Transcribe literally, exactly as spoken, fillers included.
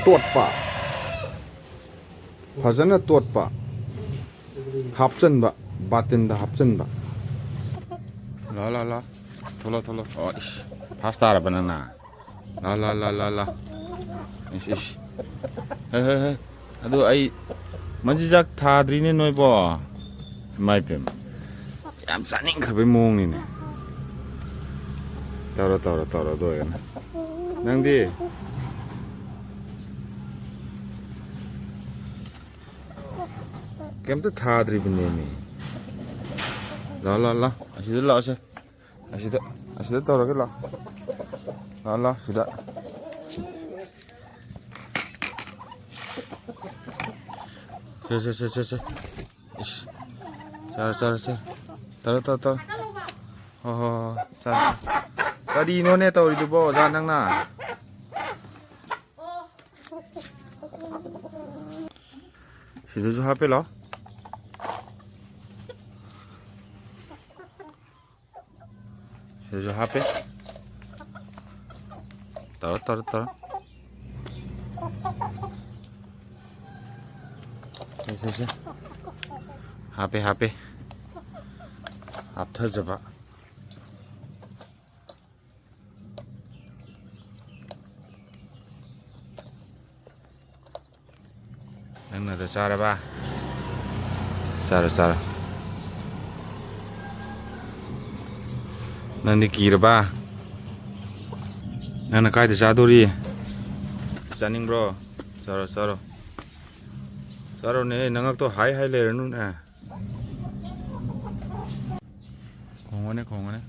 ꯇꯣꯠꯄ, ꯐꯖꯅ ꯇꯣꯠꯄ, ꯍꯥꯞꯆꯟꯕ, ꯕꯥꯇꯤꯟꯗ ꯍꯥꯞꯆꯟꯕ꯫ ꯂꯥ, ꯂꯥ, ꯂꯥ꯫ ꯊꯣꯛꯂꯣ, ꯊꯣꯛꯂꯣ꯫ ꯑꯣ, ꯏꯁ, ꯐꯥꯔꯁ ꯇꯥꯔꯕ ꯅꯪꯅ? ꯂꯥ, ꯂꯥ, ꯂꯥ, ꯂꯥ, ꯂꯥ꯫ ꯏꯁ, ꯏꯁ꯫ ꯍꯦ, ꯍꯦ, ꯍꯦ꯫ ꯑꯗꯨ ꯑꯩ ꯃꯆꯤꯟꯖꯥꯛ ꯊꯥꯗ꯭ꯔꯤꯅꯦ ꯅꯣꯏꯕꯣ꯫ ꯏꯃꯥꯏ ꯄꯦꯝꯃ꯫ ꯌꯥꯝ ꯆꯥꯅꯤꯡꯈ꯭ꯔꯕꯩ ꯃꯑꯣꯡꯅꯤꯅꯦ꯫ ꯇꯧꯔꯣ, ꯇꯧꯔꯣ, ꯇꯧꯔꯣ, ꯑꯗꯨ ꯑꯣꯏꯔꯒꯅ꯫ ꯅꯪꯗꯤ? ꯀꯩꯝꯇ ꯊꯥꯗ꯭ꯔꯤꯕꯅꯦꯃꯤ꯫ ꯂꯥ, ꯂꯥ, ꯂꯥ꯫ ꯑꯁꯤꯗ ꯂꯥꯛꯑꯣꯁꯦ꯫ ꯑꯁꯤꯗ, ꯑꯁꯤꯗ ꯇꯧꯔꯒ ꯂꯥꯛꯑꯣ꯫ ꯂꯥꯛꯑꯣ, ꯂꯥꯛꯑꯣ, ꯁꯤꯗ꯫ ꯁꯦ, ꯁꯦ, ꯁꯦ, ꯁꯦ, ꯁꯦ꯫ ꯏꯁ꯫ ꯆꯥꯔꯣ, ꯆꯥꯔꯣ, ꯆꯥꯔꯣ꯫ ꯇꯧꯔꯣ, ꯇꯧꯔꯣ, ꯇꯧꯔꯣ꯫ ꯍꯣ, ꯍꯣ, ꯍꯣ, ꯆꯥꯔꯣ, ꯆꯥꯔꯣ꯫ ꯀꯔꯤꯅꯣꯅꯦ ꯇꯧꯔꯤꯗꯨꯕꯣ, ꯑꯣꯖꯥ, ꯅꯪꯅ? ꯁꯤꯗꯁꯨ ꯍꯥꯞꯄꯦ ꯂꯥꯛꯑꯣ꯫ ꯁꯤꯗꯁꯨ ꯍꯥꯞꯄꯦ꯫ ꯇꯧꯔꯣ, ꯇꯧꯔꯣ, ꯇꯧꯔꯣ꯫ ꯁꯦ, ꯁꯦ, ꯁꯦ꯫ ꯍꯥꯞꯄꯦ, ꯍꯥꯞꯄꯦ꯫ ꯍꯥꯞꯊꯖꯕ꯫ ꯅꯪꯅ ꯑꯗꯨ ꯆꯥꯔꯕ? ꯆꯥꯔꯣ, ꯆꯥꯔꯣ꯫ ꯅꯪꯗꯤ ꯀꯤꯔꯕ? ꯅꯪꯅ ꯀꯥꯏꯗ ꯆꯥꯗꯣꯔꯤ? ꯆꯥꯅꯤꯡꯕ꯭ꯔꯣ? ꯆꯥꯔꯣ, ꯆꯥꯔꯣ꯫ ꯆꯥꯔꯣꯅꯦ, ꯅꯉꯛꯇꯣ ꯍꯥꯏ ꯍꯥꯏ ꯂꯩꯔꯅꯨꯅꯦ꯫ ꯈꯣꯡꯉꯣꯅꯦ, ꯈꯣꯡꯉꯣꯅꯦ꯫